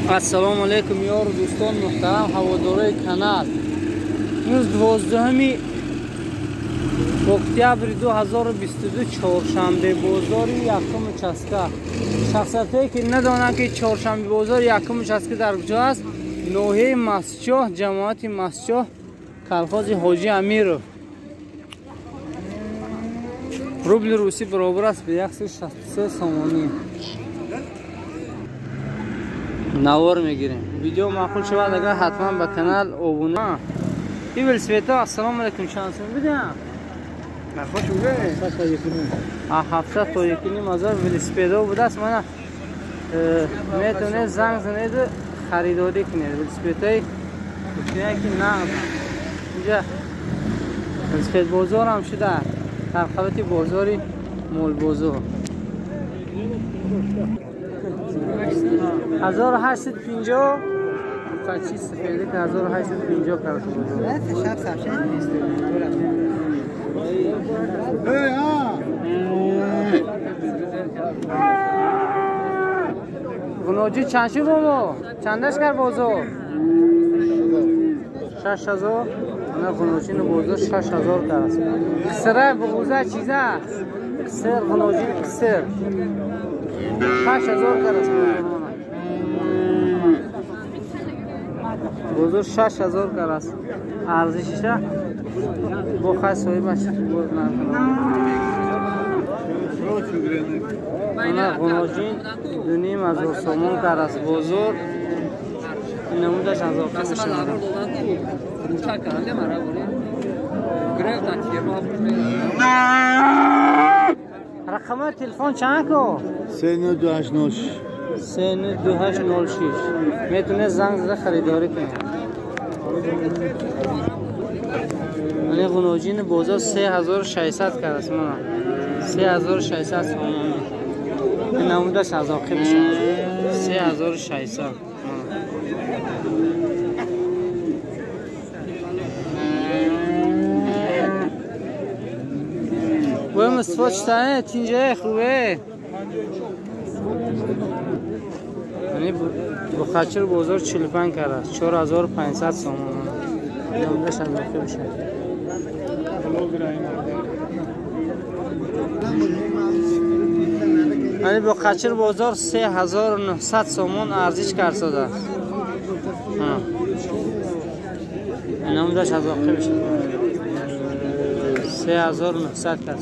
Ассалому алайкум ёру дӯстон муҳтарам ҳаводорои канал. Имрӯз 12 октябри 2022 чоршанбе бозори якум участка. Шахсиятҳое ки надонанд ки чоршанбе бозори якум участка дар куҷо аст, ноҳияи Мастчоҳ, ҷамоати Мастчоҳ, колхози Ҳоҷи Амиров. Рубли русӣ баробар аст ба 163 сомонӣ. Навор мегирем. Видео маъқул шавад агар ҳатман ба канал обуна. Ин велосипедҳо ассалому алайкум чанд сом бидиҳам? 700 то 1,5 ҳазор велосипедҳо будааст. Мана метавонед занг занеду харидорӣ кунед. Велосипедҳои ки нағз. Инҷа велосипед бозор ҳам шуда дар қабати бозори молбозор. 1850 қачи сафеди ки 1850 кард. غناجی چند شد بابا؟ چندش کرد بازار؟ 6000. نه غناجی بازار 6000 کرد. قصره بغوزه چیزه؟ قصر غناجی قصر 6000 کرد. بازار 6000 کرد است. ارزشش با خاص صاحبش باز نکنه. غناجین 2,5 هزار سومون کرد است بازار. این نمودش از آخر میشه. رقم تلفن چند کو؟ 392806. 392806. میتونه زنگ زده خریداری کنه. یعنی غناجین بازار 3600 کرد است. من 3600 سومانی. این نمودش از آخر میشه. 3600. و مصطفی چطوره؟ تینجه خوبه؟ یعنی بخچر بازار 45 کرد است. 4500 سومانی. نمودش از آخر میشه. یعنی با قچر بازار 3900 سومون ارزش کرد شده است. نمودش از آخر میشه. 3900 کرد.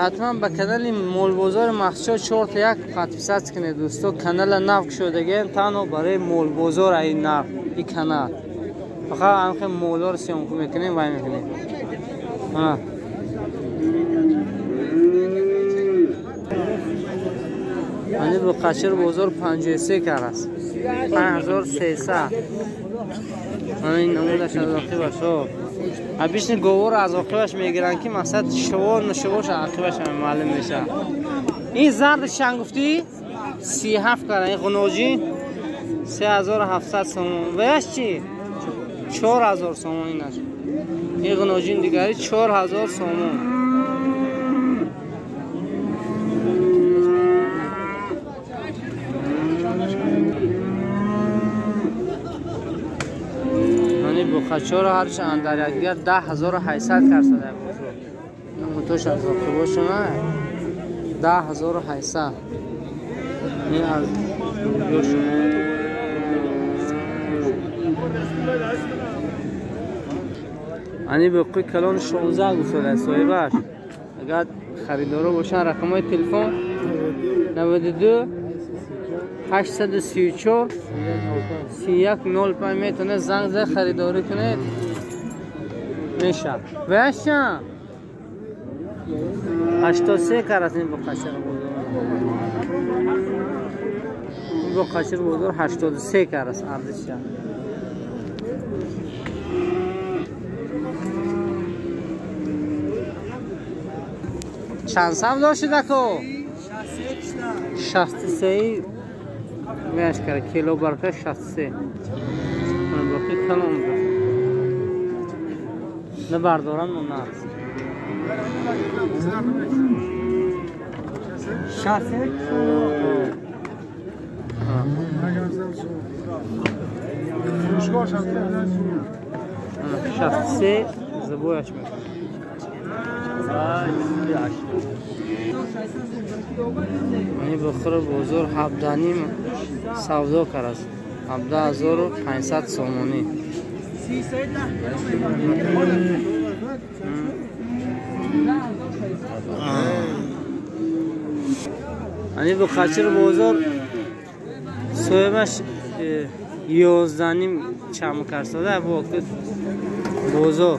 حتما به канали молбозори Мастчоҳ 4 تا 1 подписаться кунед дӯсто. Канала нав кушодагем танҳо барои молбозор. Ин нав ин канал фақат ҳамхе молҳоро съёмка мекунем вай мекунем. Ани бо қачир бозор 53 кар аст. 5300. Ин намудаш аз оқибаш. Обычно говор аз оқибаш мегиранд ки мақсад шуво нашувош оқибаш маълум мешавад. Ин зард чанд гуфтӣ? 37 кара. Ин ғуноҷӣ 3700 сомон. Ваяш чӣ? 4000 сомон инаш. Ин ғуноҷин дигари 4000 сомон. Яъне бухачоро ҳарчанд дар якдигар 10800 кард шуда бозор. Намутош аз оқибошона 10800. Ин аз рӯёшон. Ани боқи калон 16 гуфтада соҳибаш. Агар харидоро бошанд рақамҳои телефон 92 834 3105 метавонед занг зада харидорӣ кунед. Мешавад. Ваяш чанд? 83 кард аст ин боқачир бозор. Ин боқачир бозор 83 кард аст арзишаш. Чанд сам дошт ко? 63 меш кард кило барка 63. Боқи калон буд. Не бардорам на. 61 63 забояш мекунад. Ани бухор бозор 17.5 савдо кард. 17500 сомонӣ. Ани бухачир бозор соҳибаш 11.5 чам карсада бо бозор.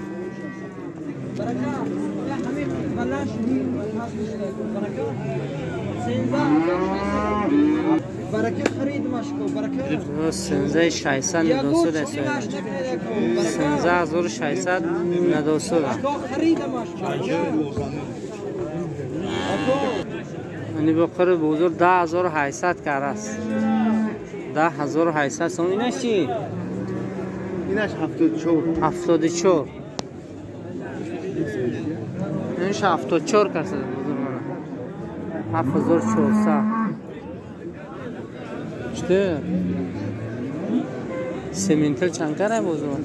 Сензаи 600 надосуда соҳибаш. 13600 надосуда. Ани бухор бозор 10800 караст. 10800 сом. Инаш чи? Инаш 74. 74. Инаш 74 карса бозор мана. 7400. Чте? Сементал чанд кара бозор?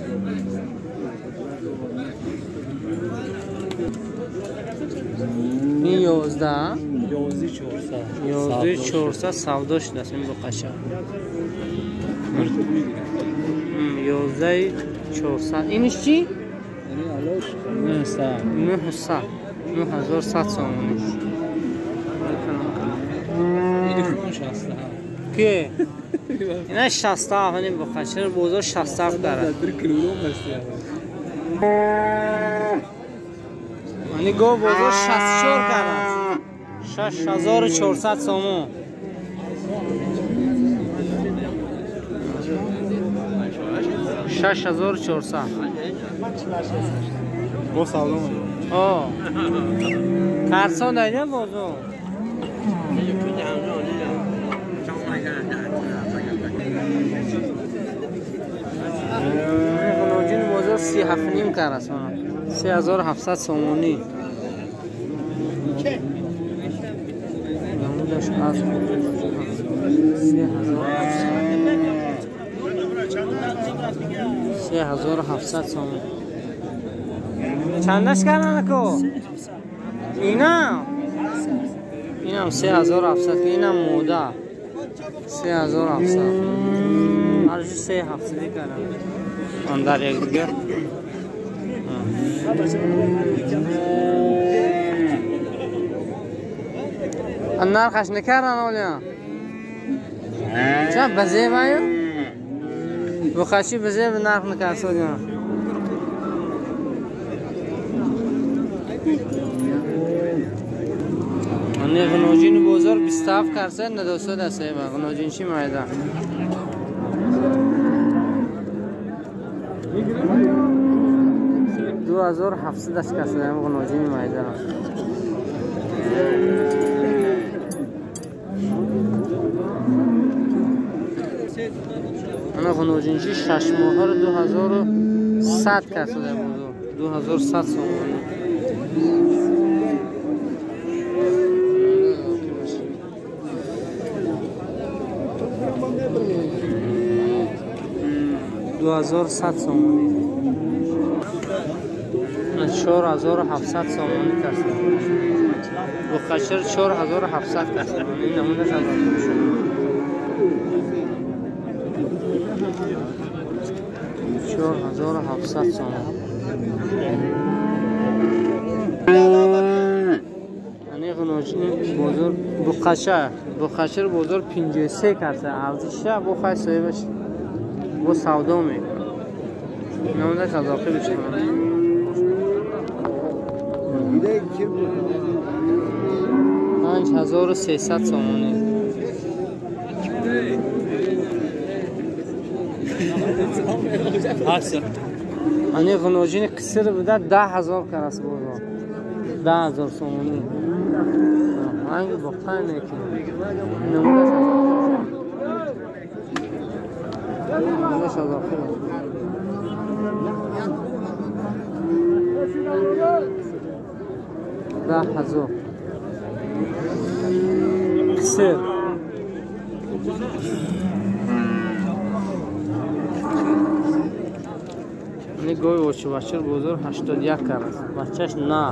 Ин 11 11400. 11400 савдо шудааст ин буқаша. 11400. Иниш чи? 900. 900. 9100 сомонӣ. Ки? Ина 67 ин буқаша бозор 67 дорад. Ани гов бозор 64 кард. 6400 сомон. 6400. Бо савдо мекунад. О. Тарсон дайда бозор. Ғуноҷин бозор 37.5 кард. 3700 сомонӣ. Намудаш аз 3700 сомон. Чандаш кардан ко? Инам 3700, инам мода. 3700. Арзиш 3700 кардан. Андар як дигар. Нархаш накардан олия. Ча базебаю? Бухачи базеб нарх накарсодия. Ани ғноҷин бозор 27 карса надосад асеба ғноҷин чи майда. 2700 аш карса ғноҷин майда. Ана ғуноҷинчи 6 моҳаро 2100 карсада бозор. 2100 сомонӣ. 2100 сомонӣ. 4700 сомонӣ карсада. Буқашир 4700 карсада. Ин намунаш аз 4700 сомон. Ани ғуноҷин бозор буқашир бозор 53 карса арзиша бо хай соҳибаш бо савдо мекунад. Намудаш аз оқибаш 5300 сомонӣ. Ани ғуноҷини қисир буда 10000 карас бозор. 10000 сомонӣ. Ранги боқай неки. Намудаш аз охир. 10000. Сыр. Гови очибачир бозор 81 карас. Бачаш на.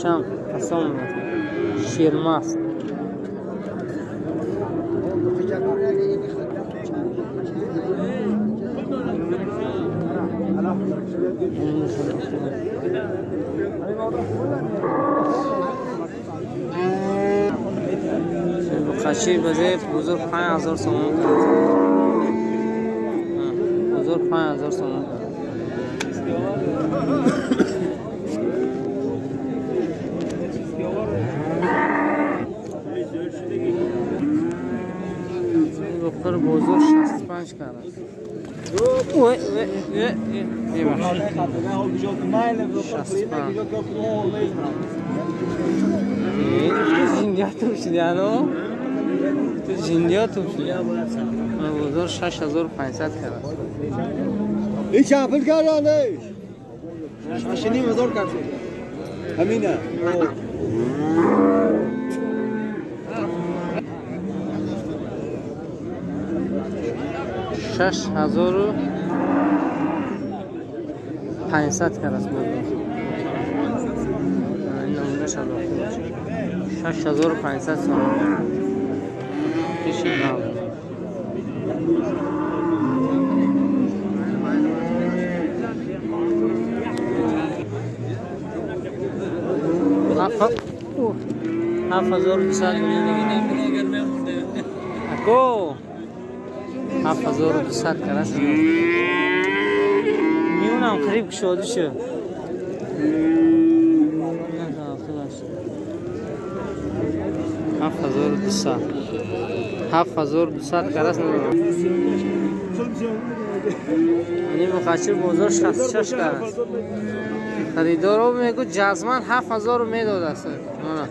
Шам пасон ширмаст. Қачи базе бозор 5000 сомон карас. Бозор 5000 сомон карас. Бухор бозор 65 карас. Ой, ой, ой, ой. 65. Зиндиятум шидяно. Зиндиятум шидяно. Бозор 6500 карас. این چپل کردنش 8,500 کرد. همینه. 6500 карас бозор. این نمونه‌اش از آخر باشه. 6500 سومان. پیش نه. هفت هزار و دوصد. اکو 7200 карас. Миёнам қариб кушода шуд. 7200. 7200 карас. Ани муқачир бозор 66 карас. Харидоро мегӯ ҷазман 7000 медодаст. Мана.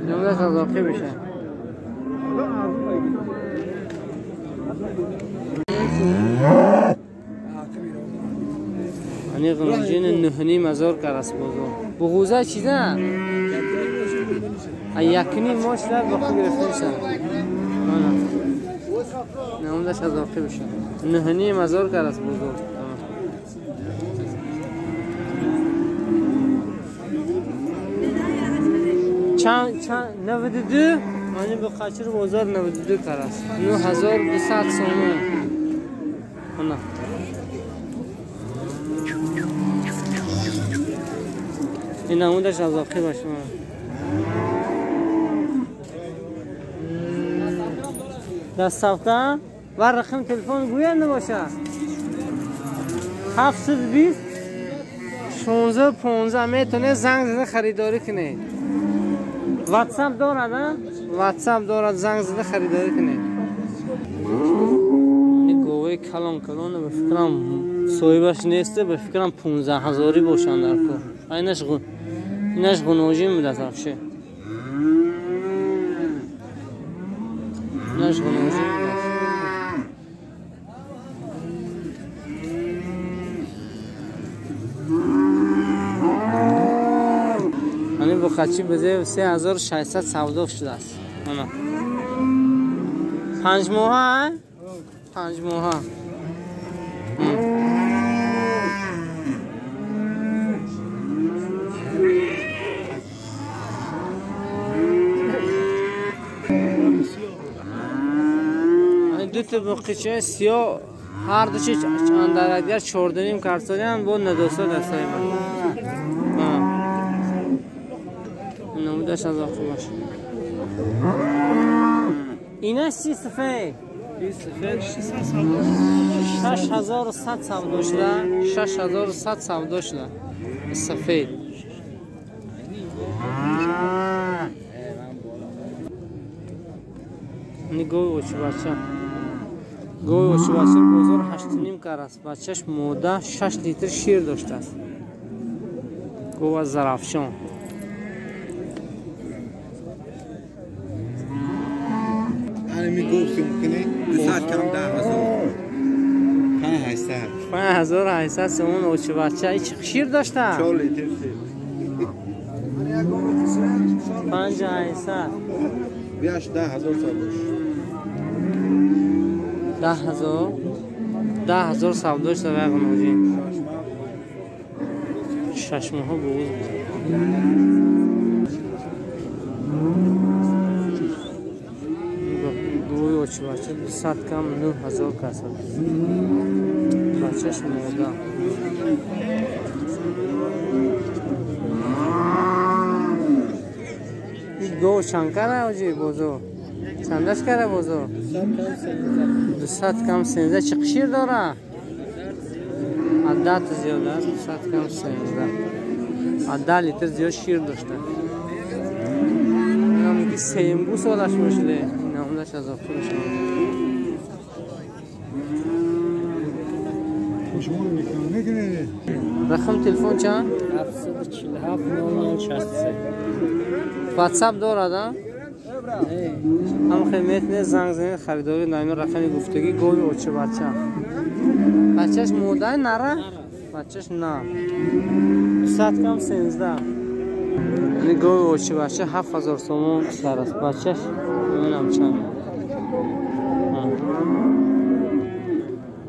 Ҷумла садоқӣ мешавад. Ани ғунҷин 9,500 карас бозор. Буғуза чиза? 1,5 моҳ шуда боқӣ гирифта мешавад. Мана. Намудаш аз оқӣ мешавад. 9,500 карас бозор. Чанд 92 мани бо қачир бозор 92 карас. 9200 сомон. Мана. Ин намудаш аз оқӣ бошад. Доставка ва рақам телефон гӯянда бошад. 720 16 15 метавонед занг зада харидорӣ кунед. WhatsApp дорад, а? WhatsApp дорад, занг зада харидорӣ кунед. Ин говаи калон калон ба фикрам соҳибаш нест, ба фикрам 15,000 бошанд дар кор. Инаш ғуноҷин будааст вообще. Инаш ғуноҷин будааст. Ани бухачи базе 3600 савдо шудааст. Ана. 5 моҳа? 5 моҳа. Ду та буқичаи сиёҳ ҳар души андарагар 4,5 карсолян бо надоса дастаи ман. Намудаш аз оқӣ бошад. Инаш чи сафед? 6100 савдо шуда. 6100 савдо шуда. Сафед. Нигоҳ очи бача. Гови очибачир бозор 8,5 карас. Бачаш мода 6 литр шир доштааст. Гова Зарафшон. Ани мегуфтем кунӣ 200 кам 10,000. 5800. 5800 сомон очибача. Ич шир дошта? 4 литр шир. 5800. Вияш 10000 савдош. 10000. 10000 савдош савай ғноҷин. 6 моҳ буғуз буд. Гӯи очи бача 200 кам 9000 касад. Бачаш мода. Гов чанд кара оҷи бозор? Чандаш кара бозор? 200 кам 13. Чӣ шир дора? Адад зиёд аст, 200 кам 13. 10 литр зиёд шир дошта. Инам ки сеюмгу солаш бошиде. Инамдаш аз охираш. Рақам телефон чанд? 747 0063. WhatsApp дорад, а? Ҳам хел метавонед занг занед харидори наими рақами гуфтагӣ гови очи бача. Бачаш модай нара? Бачаш на. 200 кам 13. Ини гови очи бача 7000 сомон сар аст. Бачаш бибинам чанд.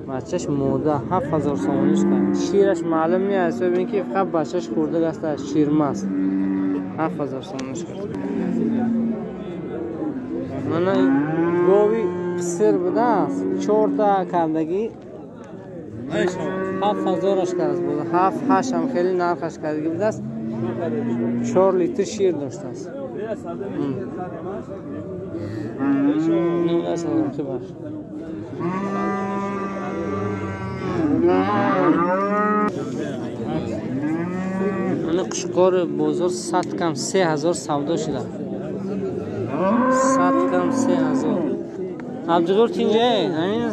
Бачаш мода 7000 сомониш кард. Шираш маълум нест, бибин ки фақат бачаш хурда гаста ширмаст. 7000 сомониш кард. Мана гови писир будааст, 4та кардагӣ 7000-аш кард буда. 7-8 ҳам хеле нархаш кардагӣ будааст. 4 литр шир доштааст. Мана Қушқори бозор 100 кам 3000 савдо шуда. 100 кам 3000. Абдуғур тинҷе, ҳамин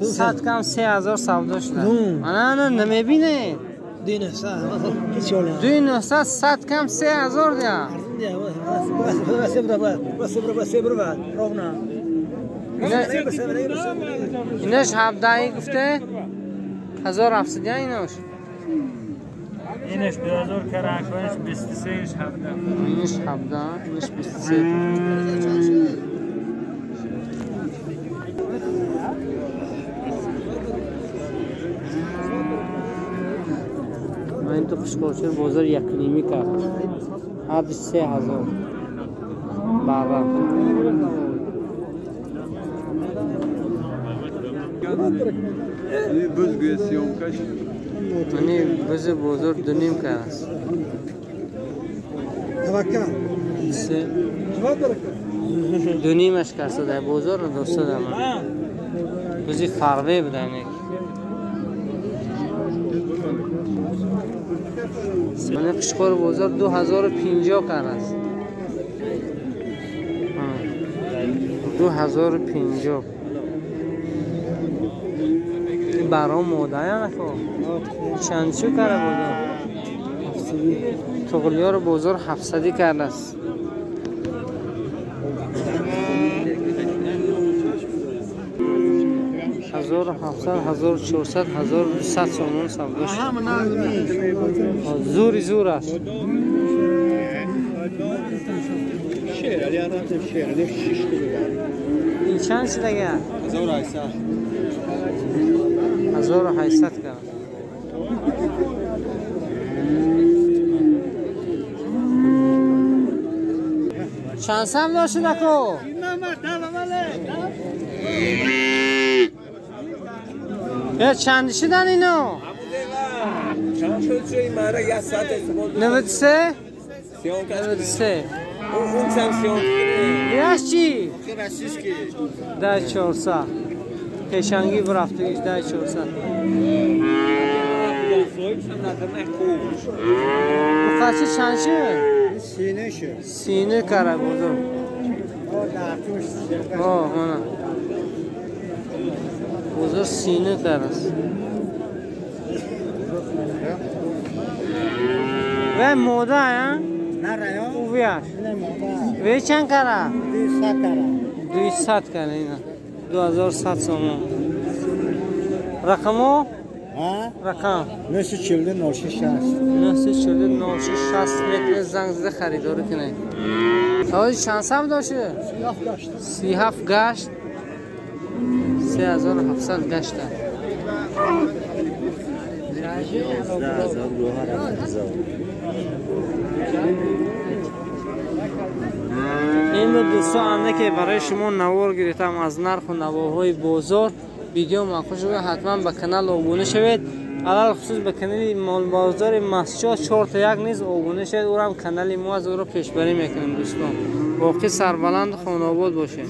100 кам 3000 савдо шуда. Ана ана намебине. 2900 100 кам 3000 дия. Инаш 17 гуфте 1700 дия инаш. Инаш 2000 караконش 23 17. Инаш 17, инаш 23. Ман ту Қушқорчор бозор 1.5 кард. 3000 бара. Буз гӯя съёмкаш. Мани бузи бозор 2.5 кард. Таваккал. 2.5-аш кард дар бозор доста ман. Бузи фарве буда инак. Мани Қушқор бозор 2050 кард аст. 2050. Баром модая нако. Чанд чу кара бозор? Туғлиёр бозор 700 кардааст. 1700, 1400, 1200 сомон савдо шуд. Зури зур аст. Ин чанд шидага? 1800. 1800 кард. Чанд савдо шудаку? Чанд шудан ино? 93? 93. Яш чӣ? 1400. Пешангӣ бурафтагиш 1400. Бухачи чанд шуд? Сине кара бозор. Мана. Бозор сине караст. Вай мода, а? Увияш. Вай чанд кара? 200 кара. 200 кара ина. 2100 сомон. Рақамо? Рақам 942 06 60. 942 06 60 метавонед занг зада харидорӣ кунед. Ҳозир чанд сам дошт? 37 гашт. 3700 гашта. Ин буд дӯстон андаке барои шумо навор гирифтам аз нарху навоҳои бозор. Видео маъқул шуда ҳатман ба канал обуна шавед. Алалхусус ба канали молбозори Мастчоҳ 4-1 низ обуна шавед. Ӯрам канали мо аз ӯро пешбарӣ мекунем дӯстон. Боқӣ сарбаланду хонаобод бошед.